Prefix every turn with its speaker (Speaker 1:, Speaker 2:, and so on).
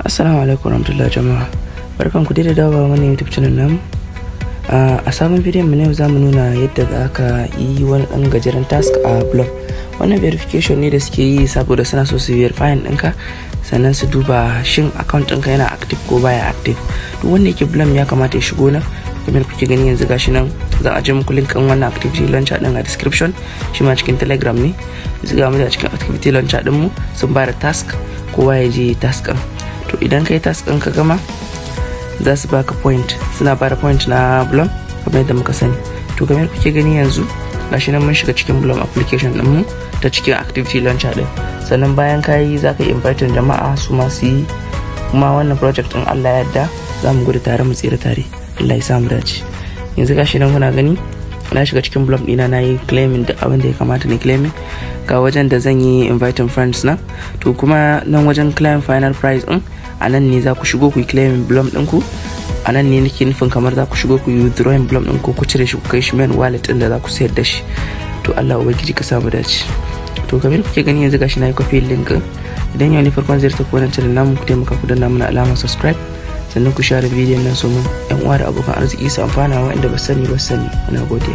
Speaker 1: Assalamu alaikum warahmatullahi jama'a. Barkan ku dai da dawowa wannan YouTube channel namu. A sabon bidiyon mu na yau, zamu nuna yadda za ka yi wani ɗan gajeren task a Blum. Wannan verification ne da suke yi saboda suna so su verify ɗinka, sannan su duba shin account ɗinka yana active ko baya active. Duk wanda yake Blum ya kamata ya shigo nan. Kamar kuke gani yanzu, gashi nan, zan ajiye muku link ɗin wannan activity launcher ɗin a description, shi ma cikin Telegram ne. Yanzu ga mu da cikin activity launcher ɗin mu, sun bada task, kowa ya je task ɗin. To, idan kai task ɗin ka gama, za su baka point. Suna bada point na Blum kamar yadda muka sani. To, kamar kuke gani yanzu, gashi nan mun shiga cikin Blum application ɗin mu ta cikin activity launcher ɗin. Sannan bayan ka yi, za ka yi inviting jama'a su ma su yi. Kuma wannan project ɗin, Allah ya yarda, za mu gudu tare mu tsira tare. Allah ya sa mu dace. Yanzu gashi nan kuna gani, na shiga cikin Blum ɗina, na yi claiming duk abin da ya kamata na claiming. Ga wajen da zan yi inviting friends na. To, kuma nan wajen claim final prize ɗin, a nan ne za ku shigo ku yi claiming Blum ɗinku. A nan ne nake nufin kamar za ku shigo ku yi withdrawing Blum ɗinku, ku cire shi ku kai shi main wallet ɗin da za ku sayar da shi. To, Allah ubangiji ka samu dace. To, kamar kuke gani yanzu, gashi na yi copy link. Idan yau ne farkon ziyarta ku wannan channel namu, ku taimaka ku danna mana alamar subscribe, sannan ku share bidiyon nan so mun yan uwa da abokan arziki su amfana, waɗanda ba sani ba sani. Muna godiya.